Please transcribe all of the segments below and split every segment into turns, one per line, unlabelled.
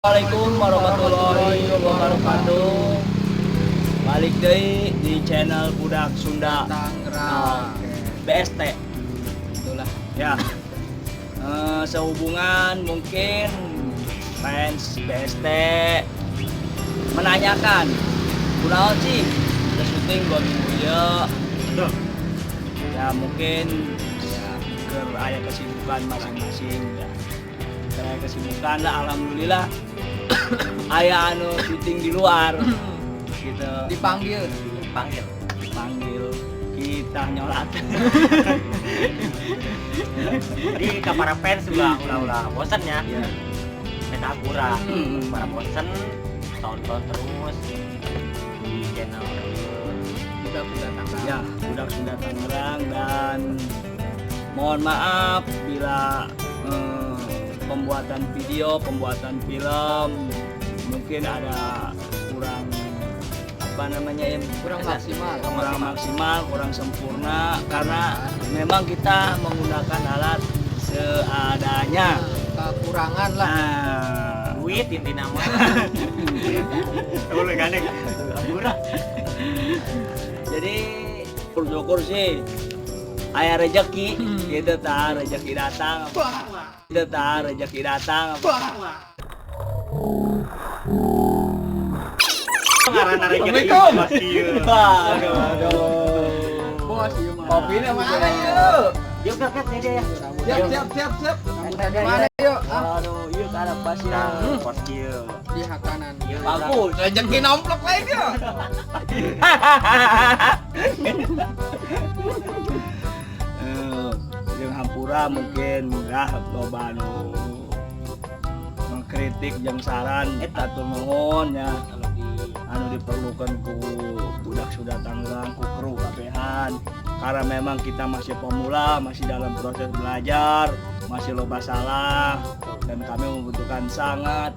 Assalamualaikum warahmatullahi wabarakatuh. Balik deui di channel Budak Sunda
Tangerang.
BST.
Itulah.
Ya. Sehubungan mungkin fans BST menanyakan, kunaon sih udah syuting 2 minggu ya? Ya, mungkin ya keur aya kesibukan masing-masing ya. Keur aya kesibukan lah, alhamdulillah aya anu syuting di luar gitu.
Dipanggil.
Panggil.
Dipanggil, kita nyolat.
Jadi ke para fans juga ulah-ulah bosen ya. Minta hampura. Para bosen tonton terus di channel
Budak Sunda Tangerang.
Ya, Budak Sunda Tangerang, dan mohon maaf bila pembuatan video, pembuatan film mungkin ada kurang, apa namanya ya,
Kurang maksimal.
Kurang maksimal, kurang sempurna, karena memang kita menggunakan alat seadanya.
Kekurangan lah.
Nah,
duit intina mah. Boleh gandeng. Hampura.
Jadi syukur sih aya rezeki gitu, tah, rezeki datang gitu, tah, rezeki datang.
Ngaranna rezeki
Assalamualaikum.
Pasti ieu.
Aduh, aduh.
Bos, ieu mah.
Kopinya mana yuk?
Yuk, yuk, yuk, ini ya.
Siap, siap, siap, siap.
Mana yuk? Ah,
Aduh, iya kada pas ya.
Nah, pos kieu.
Di hak kanan.
Ieu.
Bagus.
Rezeki nomplok lagi yuk.
Jeung hampura mungkin lah loba anu mengkritik jeung saran eta, nuhun ya.
Kalau di
Anu diperlukan ku Budak Sunda Tangerang, ku kru kabehan, karena memang kita masih pemula, masih dalam proses belajar, masih loba salah, dan kami membutuhkan sangat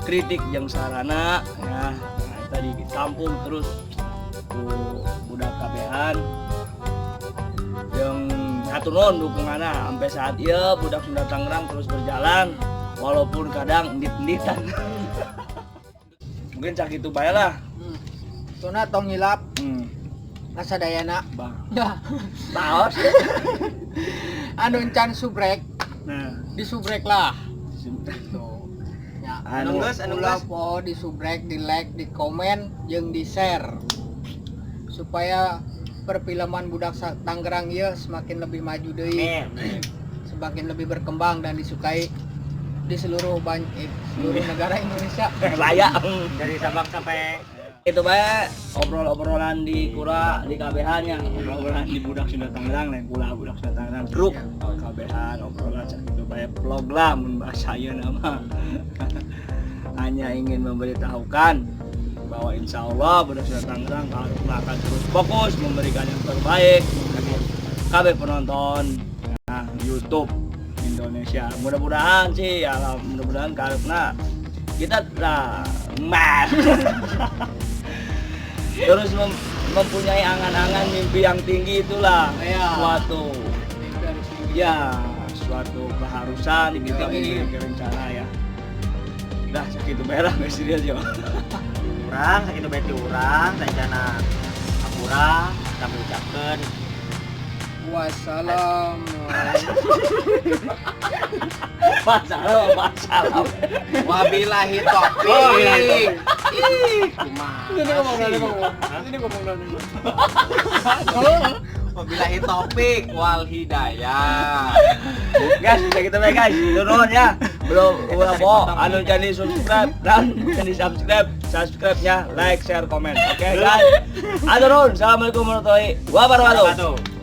kritik jeung sarana ya. Nah, tadi ditampung terus ku budak kabehan. Yang hatur nuhun dukunganna sampai saat ieu. Budak Sunda Tangerang terus berjalan walaupun kadang endit-enditan. Mungkin sakitu bae lah.
Tuna tong hilap kasadayana.
Bang.
Ya.
Taos.
Anu encan subrek,
Nah,
disubrek lah. Tuh. Ya.
Anu
geus, anu
Ulah
geus.
poho di subrek, di like, di komen, jeung di share supaya perfilman Budak Tangerang ieu semakin lebih maju deui,
Amin.
Semakin lebih berkembang dan disukai di seluruh negara Indonesia.
Layak.
Dari Sabang sampai
Itu bae obrol-obrolan di kura di KBH nya, obrol-obrolan di Budak Sunda Tangerang, lain kula Budak Sunda Tangerang grup KBH, obrolan sakitu bae, vlog lah mun bahasa ieu nama. Hanya ingin memberitahukan bahwa insya Allah Budak Sunda Tangerang akan terus fokus memberikan yang terbaik KB penonton, nah, YouTube Indonesia. Mudah-mudahan sih ya, mudah-mudahan karena kita lah mah terus mempunyai angan-angan mimpi yang tinggi, itulah suatu
Mimpi harus tinggi.
Ya, suatu keharusan kita
Yoi.
Memiliki rencana ya. Dah, sakitu bae lah, geus serius ya.
Urang sakitu bae ti urang rencana hampura kami ucapkeun.
Wassalam.
Wassalam, wassalam.
Wabillahi taufik.
Wabillahi.
Ih, kumaha
Ini ngomong,
sih?
ini ngomong. Ini ngomong, ini ngomong.
Wabillahi taufik wal hidayah.
Guys, sakitu bae, guys. Turun ya. Belum ulah po anu jadi subscribe dan jadi subscribe, subscribe nya, like, share, komen. Oke, guys. Aturun. Assalamualaikum warahmatullahi wabarakatuh.
Wabarakatuh.